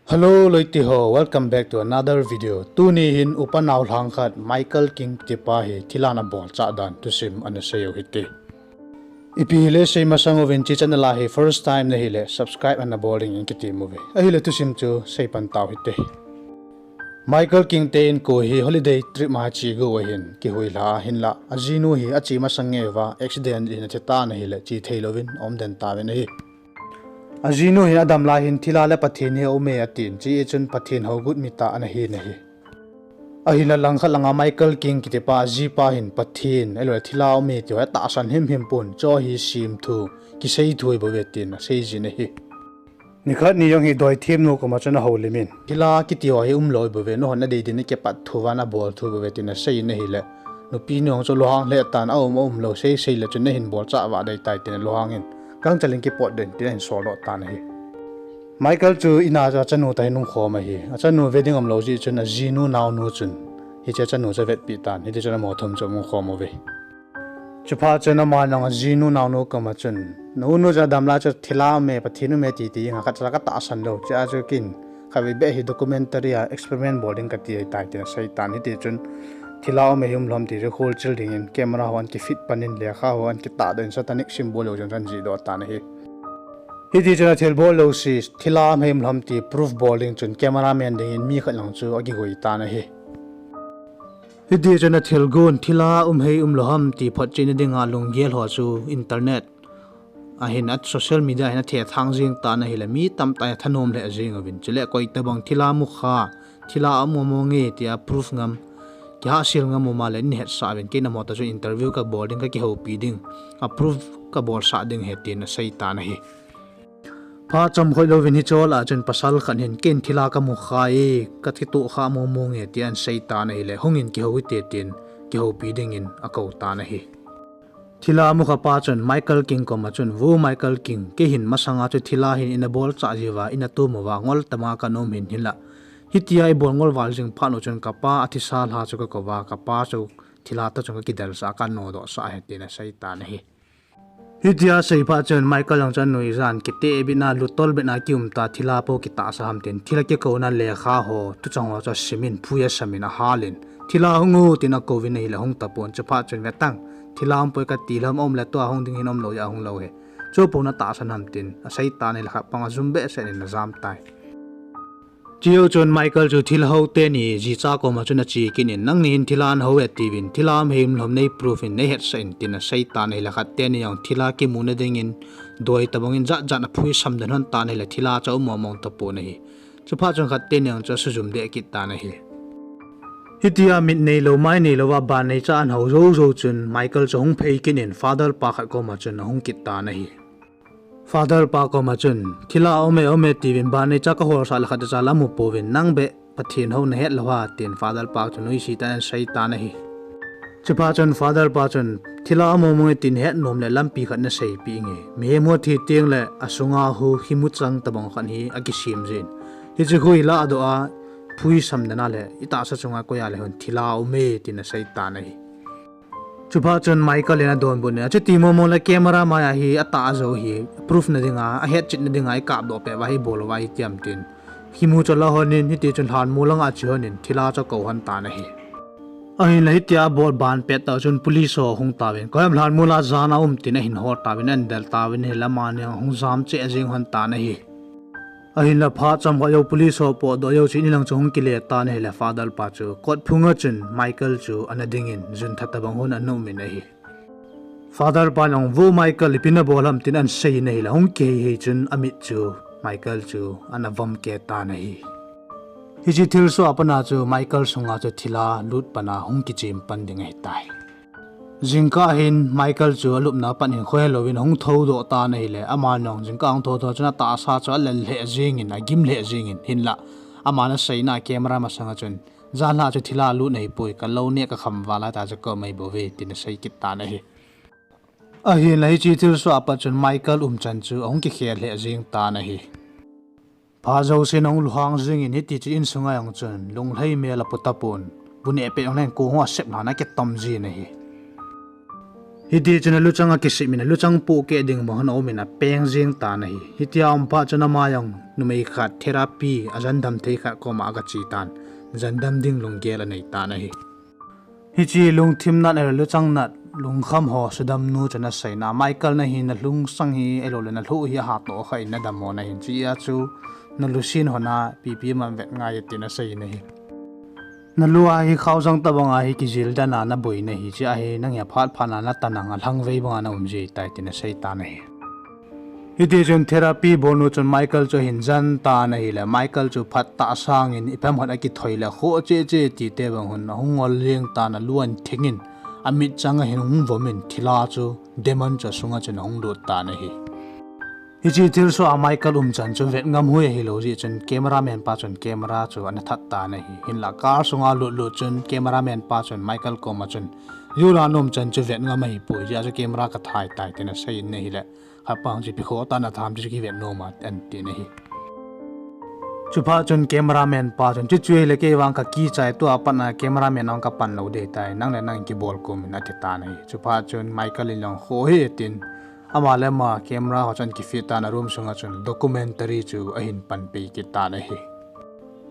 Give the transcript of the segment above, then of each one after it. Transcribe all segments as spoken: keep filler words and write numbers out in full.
Hello loite ho, welcome back to another video. Tuni hin upa nau lhang khat Michael King kitipa hi thilha ana bolchah dan thusim ana sei u hite. Ipi hile sei masang uvin, hiche channel a hi first time nahile subscribe ana bol dingin kitem uve. Ahile thusim chu sei pan tau hite. Michael King te inko hi holiday trip ma che go ahin, kihui lha ahinla ajinu hi ache masang ngei uva accident in athi tan ahile che thei louvin aum den tauvin ahi. Ajinu hin adam lai hin thilha le Pathen hi aume atin, hiche chun Pathen hougut mi tah ana hin ahi. Ahinla langkhat langa Michael King kitipa ajipa hin Pathen ahiloule thilha aume tiho atahsan himhim pon, chu hi semthu, kiseithu ahibouve tin aseijin ahi. Nikhat ni jong hi doithemnu koma chun ahoulimin, thilha kitiho hi umlou ahibouve, nahon nadei din nakipat thu uva nabol thu ahibouve tin aseiyin ahile, nupi nu jong chu lunghang lheh tan, aum aumlou seisei le chun nahin bolchah vah dei tai tin alunghangin, gangchel in kipot den tin ahin soldoh tan ahi. Michael chu in a chu achanu toh ahin umkhom ahi. Achanu ve ding umlou jeh chun ajinu naonu chun hiche achanu chu avetpeh tan, hitichun amaho thum chu aumkhom uve. Chuphat chun aman jong ajinu naonu koma chun, nanu chu adam lai chu thilha aume, Pathen aume titi jeng a, khat cha katahsan lou, chea chu kin khatvei beh hi documentary a experiment bol ding kati ahitai tin aseitan, hitichun thilha aume hi umlou ham ti chu kholchil dingin camera ho ahin kifit panin, lekha ho ahin kitahdoh in, satanic symbol ho jong chu ahin jihdoh tan ahi. Hitichun athilbol jouse thilha aume hi umlou ham ti proof bol ding chun cameraman dingin mi khat jong chu akigoi tan ahi. Hitichun athilgon thilha um hei umlou ham ti photchetna dinga lunggel ho chu internet ahin, social media ahin athethang jeng tan ahile mi tamtah in athanom lheh jeng uvin, chule koitobang thilha mukha, thilha aum mong e tia proof ngam, kihahsel ngam um a le neihetsah uvin, kei nangho toh chun interview kabol ding, kakihoupi ding, a proof kabolsah ding ahi tin aseitan ahi. Phat chomkhat louvin hiche lah a chun pasal khat hin, ken thilha kamukhai e, kakitohkhah mong mong e tin aseitan ahile, hungin kihou hite tin kihoupi dingin akou tan ahi. Thilha mukha pa chun Michael King koma chun, Vo Michael King, kei hin masanga chu thilha hin ina bolchah jiuva ina tom uva ngol tobanga kanom in, hinla hitia ibol ngol val jing phat u chun kapa athisa lha chu kakouva, kapa chu thilha toh chun kakidelsah a kanodohsah ahi tin aseitan ahi. Hitia asei phat chun Michael jong chu anuijan, kitehbitna, luttolbitna kiumta, thilha pou kitahsa ham tin thilha kikouna lekha ho, thuchang ho chu asimin, phui asamin, ahalin, thilha hung o tin akouvin ahile hung tapon, chuphat chun, Vetang, thilha umpoi kati lhom, aumle tua hung ding hin, aumlou jeh a hunglou hi, chu pou natahsan ham tin aseitan ahile khat pang ajum behseh in ajam tai. Chujou chun Michael chu thilha hou teni jicha koma chun ache kit in, Nangni hin thilha nahou e tiuvin, thilha um hei umlou ham nei proof in, neihetsah in tin aseitan ahile, khat teni jong thilha kimuna dingin doi tobangin jatjat in aphuisam den lhon tan ahile, thilha chu aum mong mong tapon ahi. Chuphat chun khat teni jong chu asujum deh kit tan ahi. Hitia mit neilou mai neilouva banneicha anhou jou jou chun Michael chu ahung phei kit in Father pa khat koma chun ahung kit tan ahi. Father pa koma chun, Thilha aume aume tiuvin banneicha kaholsah le khat cha la amu pouvin, nang beh Pathen hou nahet lou ham tin Father pa chu nuisat tah in asei tan ahi. Chuphat chun Father pa chun, Thilha aum mong e tin het nom le lampi khat naseipeh inge. Mihem ho thi tengle asunga hu khimuchang tobang khat hi akisem jin, hiche khu ilahdoh a phuisam den a le itahsa chunga koi a le hon thilha aume tin asei tan ahi. Chuphat chun Michael in adonbut in, Achuti mong mong le camera mai a hi atah jou hi proof na dinga, ahetchetna dinga ikapdoh peh uva hi bol uva hi tiam tin, khimu chu ala hon in, hitichun lhanmol langa ache hon in thilha chu akou hon tan ahi. Ahinla hitia abol ban pet tah chun police ho ahung tauvin, Koiham lhanmol a jana um? tin ahin hol tauvin, ahin del tauvin ahile amani ahung jam cheh jeng hon tan ahi. Ahinla phat chomkhat jou police ho potdoh jou chun inlang chu hung kile tan ahile Father pa chu kot phunga chun Michael chu ana dingin juntha tobang hon ana umin ahi. Father pan jong, Vo Michael, ipi nabol ham? tin ana seiyin ahile ahung kihei hei chun amit chu Michael chu ana vom keh tan ahi. Hiche thilsoh a pat a chu Michael sunga chu thilha lut pan a hung kichem pan ding ahitai. Jingkah hin Michael chu alupna a pat hin khohelouvin ahung thoudoh tan ahile, aman jong jingkah ahung thoudoh chun atahsa chu alel lheh jengin, agim lheh jengin, hinla aman aseina camera masanga chun, Janhi chu thilha lut ahipoi, kalou neh kakham val a tah chu kaum ahibouve, tin asei kit tan ahi. Ahinla hiche thilsoh a pat chun Michael umchan chu ahung kikhel lheh jeng tan ahi. Phat jousen ahung lunghang jengin hitichun insunga jong chun lunglhai mel apu tapon, bu neh pet jong leng kong ho asep lhan akitom jin ahi. Hitichun aluchang akisep in aluchang pohkeh ding bang hon aumin apeng jeng tan ahi. Hitia aum phat chun ama jong numei khat therapy a jandam thei khat koma aga che tan, jandam ding lunggel anei tan ahi. Hiche lungthim nat, luchang nat, lungkham ho sudam nu chun aseina, Michael nahi nalungsang hi, ahilouleh nalhoh hi ahatoh kha in nadam mo nahin, chea chu nalusen hon a pipi man vet ngai e tin asei in ahi. Nalu a hi khaojang tobang a hi kijil dan a naboi nahi, chea hi nang hi aphat phat na natan ang a lhangvei bang a naum ji tai tin asei tan ahi. Hiti chun therapy bol nu chun Michael chu ahin jan tan ahile, Michael chu phat tah sangin ipi ham khat akithoi le khoh cheh cheh tite bang hon ahung ngol leng tan, alu ahin thing in, amit chang ahin hung vom in, thil a chu demon chu asunga chun ahung lut tan ahi. Hiche thilsoh a Michael umchan chu vet ngam hui ahilou jeh chun cameraman pa chun camera chu ana that tan ahi. Hinlah car sunga lut lut chun cameraman pa chun Michael koma chun, "Jula naumchan chu vet ngam ahipoi, hijeh a chu camera kathai tai," tin asei in ahile, khat pa hung chu, "Ipi khoh tah a natham chu kivet nom a," atin ahi. Chuphat chun cameraman pa chun, "Chuchu ahile kei vang kakichai, tua pat a cameraman vang kapan lou ding tai, nang le nang kibol kum in," ati tan ahi. Chuphat chun Michael in jong, "Khoh hih e," tin, ama le ama camera ho chun akifit tan, a room sunga chun documentary chu ahin panpi kit tan ahi.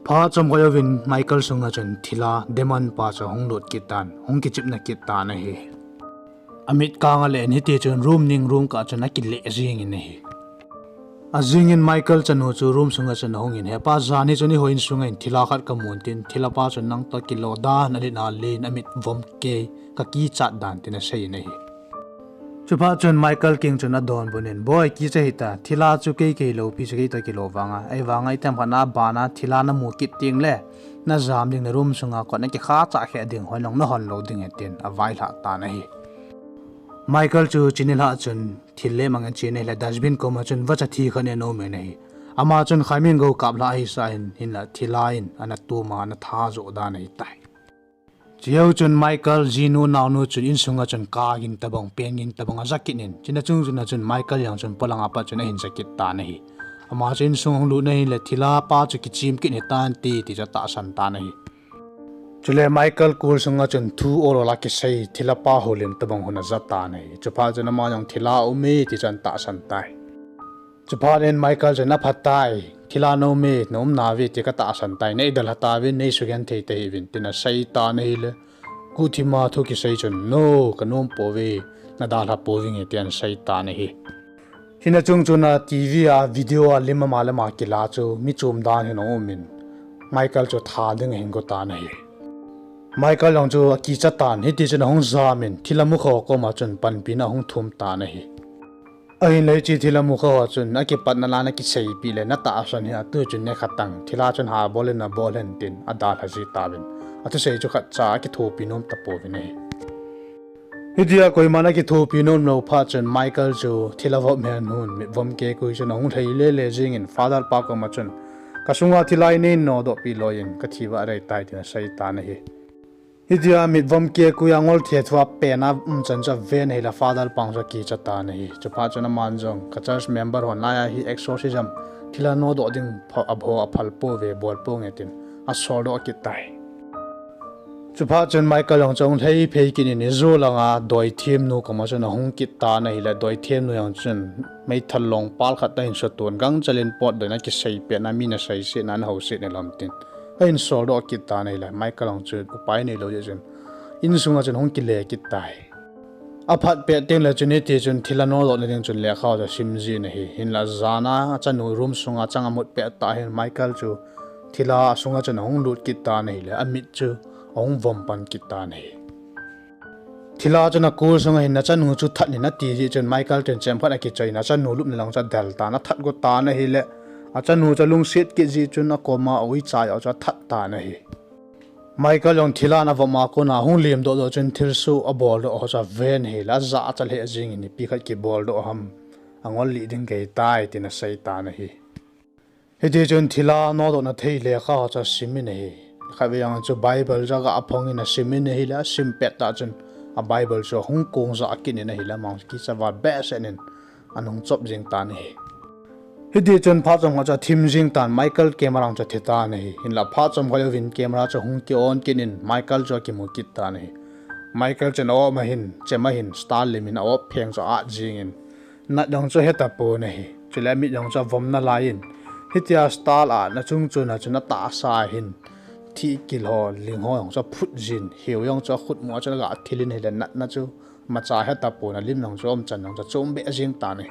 Phat chomkhat jouvin Michael sunga chun thil a demon pa chu ahung lut kit tan, hung kichipna kit tan ahi. Amit kang a len hiti chun room ning room kah chun akile jing in ahi. Ajing in Michael chanu chu room sunga chun ahung in, "Hepa, jan hi chun eiho insunga hin thil a khat kamun," tin, thil a pa chun nang toh kilou dan, alet na len, amit vom kei, kakichat dan tin asei in ahi. Chuphat chun Michael kiang chun adonbut in, "Boi, kicha hita, thil a chu kei kahi lou pi chu kei toh kilou vang a, ahivang a item khat na ban a thil a namu kit teng le najam ding, na room sunga kot nakikha chah khe ding, hon jong nahon lou ding e," tin availhah tan ahi. Michael chu chuni lhah chun thil le mang in ache in ahile dustbin koma chun vacha thi khat in aum in ahi. Ama chun khaimin gou kap lhah ahi sa in, hinlah thil a in ana tum a ana that joh dan ahitai. Chujou chun Michael jinu naonu chun insunga chun kagin tobang, pen gin tobang aja kit in, chuna chung chuna chun Michael jong chun polang a pat chun ahin ja kit tan ahi. Ama chu insung ahung lut na hile thil a pa chu kichim kit hitan ti, ti chu atahsan tan ahi. Chule Michael kol sunga chun thu ol ol a kisei thil a pa houlim tobang hon aja tan ahi. Chuphat chun ama jong thil a um e ti chu ana tahsan tai. Chuphat in Michael chun, "Apha tai, thil a naum e, naum nauve ti katahsan tai, neidalha tauvin, neisugenthei tahih uvin," tin asei tan ahile, guhthim a thu kisei chun, "No, kanom pouve, nadalha pouvinge," tin asei tan ahi. Chuna chung chuna TV a video a lim ama le ama kila chu mi chom dan hin ahung um in, Michael chu that ding ahin go tan ahi. Michael jong chu akicha tan, hiti chun ahung jam in thil a mukha ho koma chun panpina ahung thum tan ahi. Ahinlah hiche thil a mukha ho chun akipatna la ana kiseipeh le natahsan hih a, tu chun nekha tan, thil a chun ha bol in nabol hen tin adalha ji tauvin, athusei chu khatcha akithopi nom tapouvin ahi. Hitia koiman akithopi nom lou phat chun Michael chu thil a vop hen hun mitvom kekui chun ahung lhai lele jing in Father pa koma chun, "Kasunga thil a nei nodohpeh loi in kathi vah dei tai," tin asei tan ahi. Hitia mitvom kekui a ngol thethu a pen a umchan chu aven ahile Father pa chu akicha tan ahi. Chuphat chun aman jong, "Ka church member hon lai a hi exorcism, thil a nodoh ding pho-, abho aphal pouve, bol ponge," tin asoldoh kit tai. Chuphat chun Michael jong chu ahung lhai phei kit in, ijou langa doithemnu koma chun ahung kit tan ahile, doithemnu jong chun meithal long pal khat ahin suton, gangchel in potdoh in akisei petna, mi naseisetna, nahouset in lom tin ahin soldoh kit tan ahile, Michael jong chu upai neilou jeh chun insunga chun ahung kile kit tai. Aphat pet tengle chun hiti chun thil a nodohna ding chun lekha chu asim jin ahi. Hinlah jan a achanu room sunga achang amut pet tah hin Michael chu thil a asunga chun ahung lut kit tan ahile, amit chu ahung vom pan kit tan ahi. Thil a chun akol sunga hin, "Nachanu chu that in," ati jeh chun Michael chun chemkhat akichoi in achanu lupna lang chu adel tan, athat go tan ahile, achanu chu alungset kit jeh chun akoma a uicha jong chu athat tan ahi. Michael jong thil a ana vom a kona ahung lemdoh doh chun thilsoh aboldoh ho chu aven ahile, ajachat lheh jing in, "Ipi khat kiboldoh ham, angol lih ding kahitai," tin asei tan ahi. Hiti chun thil a nodohna thei lekha ho chu asim in ahi. Khatvei jong chu Bible chu aga phong in asim in ahile, asim pet tah chun a Bible chu ahung kong jah kit in ahile, ama kicha val behseh in anung chop jing tan ahi. Hiti chun phat chomkhat chu athim jing tan, Michael camera chu athi tan ahi. Hinlah phat chomkhat jouvin camera chu ahung ki on kit in Michael chu akimu kit tan ahi. Michael chun a-op ahin, chem ahin, star lim in a-op pheng chu a-at jing in, nat jong chu ahe tapon ahi. Chule amit jong chu avom nalai in, Hitia stall a na chung chun a chun atahsa hin thihkil ho, ling ho jong chu aphut jin, heu jong chu akhutmo a chun aga thil in ahile natna chu macha heta pon, alim jong chu umchan jong chu achom beh jeng tan ahi.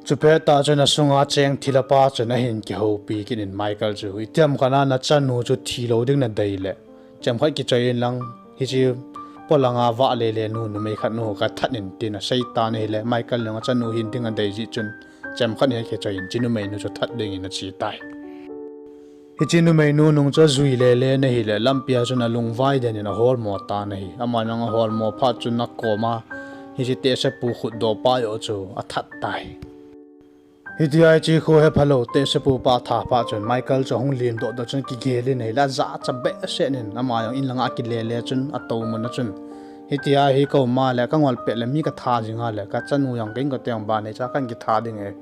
Chupet tah chun asunga cheng thilha pa chun ahin kihoupi kit in Michael chu, itiham khat a nachanu chu thilou ding nadei le, chemkhat kichoi in lang, hiche polanga vahle le nu, numei khat nu kathat in tin asei tan ahile, Michael jong achanu hin ding adei jeh chun, chemkhat hi kichoi in hiche numeinu chu that dingin ache tai. Hiche numeinu nung chu ajui lele in ahile, lampia chun alungvai den in aholmo tan ahi. Ama jong aholmo phat chun akoma hiche tehsepu khutdoh pa joh chu athat tai. Hitia hiche kho hephalou tehsepu pa atha phat chun Michael chu ahung lemdoh doh chun kigel in ahile, ajachat behseh in ama jong in langa akilele chun atou mun a chun, hitia hi kaum a le kangol pet le mi katha jing a le kachanu jong ka inkote jong banei cha kahin kitha ding ahi,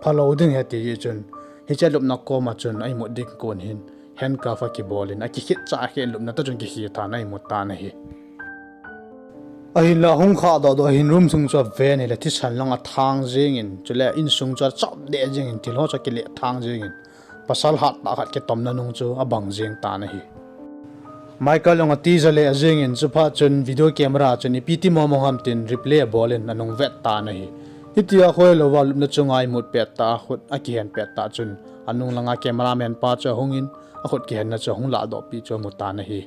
phalou ding ahi ati jeh chun, hiche alupna koma chun a imut ding kon hin handcuff akibol in, akikhit cha akhit lupna toh chun kikhih than a imut tan ahi. Ahinla ahung khahdoh doh hin room sung chu aven ahile thisan lang athang jengin, chule insung chu achop deh jengin, thil ho chu akileh thang jengin, pasal hattah khat kitomna nung chu abang jeng tan ahi. Michael jong atija leh jengin, chuphat chun video camera chun ipi ti mong mong ham tin replay abol in anung vet tan ahi. Hitia khohelouva lupna chunga imut pettah a khut akihen pettah chun, anung langa cameraman pa chu ahungin, akhut kihenna chu ahung lahdohpeh chu amu tan ahi.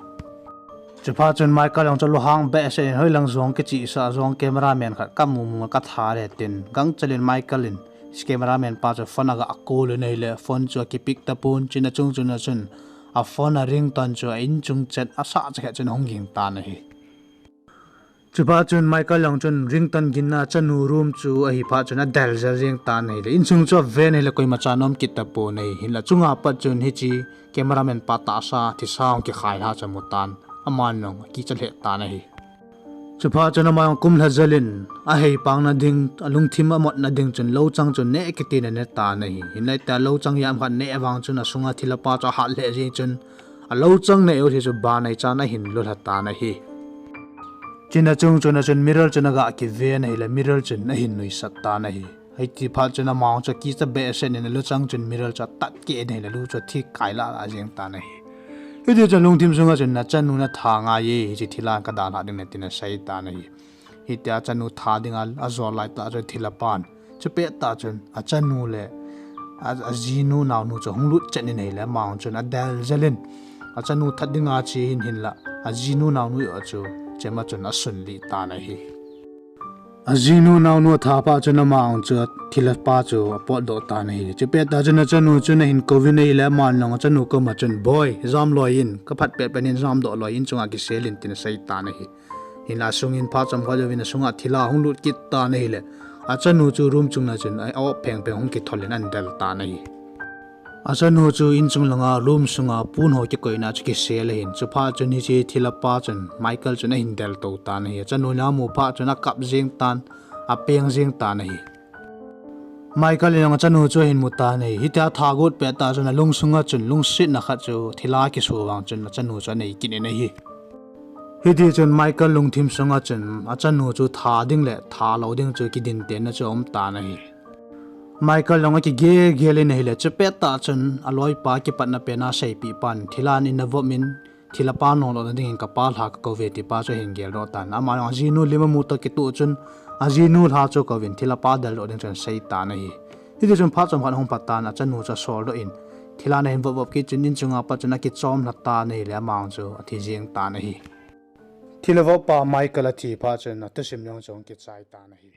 Chuphat chun Michael jong chu lunghang behseh in, hoilang jong kichihsah jong cameraman khat kamu mu a katha le tin, gangchel in Michael in cameraman pa chu phone aga call in ahile, phone chu akipick tapon, chuna chung chun a chun, a phone a ringtone chu a inchung chet asah chakhet chun ahung ging tan ahi. Chuphat chun Michael jong chun ringtone ginna achanu room chu ahi phat chun adel jel jeng tan ahile, insung chu aven ahile koimacha aum kit tapon ahi. Hinla chunga pat chun hiche cameraman pa tahsa thisa hung kikhai lha chu amu tan, aman jong akicha lheh tan ahi. Chuphat chun ama jong kum lha jel in, ahei pangna ding, alungthim amotna ding chun louchang chu neh kiti in ane tan ahi. Hinla hitia louchang jam khat neh vang chun asunga thilha pa chu ahat lheh jeng chun, alouchang neh u hi chu banei chan ahin lulha tan ahi. Chuna chung chun a chun mirror chun aga kiven ahile, mirror chun ahin nuisat tan ahi. Hiti phat chun ama jong chu akicha behseh in aluchang chun mirror chu atat keh in ahile, alu chu athi kai lah lah jeng tan ahi. Hiti chun lungthim sunga chun, nachanu natha ngai e, hiche thilha kadalhah ding nate tin asei tan ahi. Hitia achanu tha dinga ajol laitah chun thilha pan, chupet tah chun achanu le a, ajinu naonu chu ahung lut chet in ahile, ama jong chun adel jel in, achanu that dinga ache in hinla, ajinu naonu joh chu chema chun asunlih tan ahi. Ajinu naonu atha phat chun ama jong chu thilha pa chu apotdoh tan ahi. Chupet tah chun achanu chun ahin kouvin ahile, aman jong achanu koma chun, Boi, jamloi in, kaphat pet pet in jamdoh loi in, inchunga kisel in tin asei tan ahi. Hinla asungin phat chomkhat jouvin asunga thilha ahung lut kit tan ahile, achanu chu room chunga chun a-op pheng pheng hung kithol in ahin del tan ahi. Achanu chu inchung langa room sunga pon ho kikoina chu kisel ahin, chuphat chun hiche thilha pa chun Michael chun ahin del tou tan ahi. Achanu in amu phat chun akap jeng tan, apeng jeng tan ahi. Michael in jong achanu chu ahin mu tan ahi. Hitia atha got pettah chun alungsunga chun lungsetna khat chu thilha kiso vang chun achanu chu anei kit in ahi. Hiti chun Michael lungthim sunga chun achanu chu tha ding le tha lou ding chu kidintenna chu aum tan ahi. Michael jong akigel gel in ahile, chupettah chun aloipa kipatna pena seipeh pan, thilha in eina vop in, thilha pa noldohna dingin kapa lha kakouve tipa chu ahin geldoh tan. Ama jong ajinu lim amu toh kitoh chun, ajinu lha chu akouvin thilha pa deldoh ding chu asei tan ahi. Hiti chun phat chomkhat ahung phat tan, achanu chu asoldoh in, thilha in ahin vop vop kit chun inchunga pat chun akichom lha tan ahile, ama jong chu athi jeng tan ahi. Thilha vop pa Michael athi phat chun athusim jong chu ahung kichai tan ahi.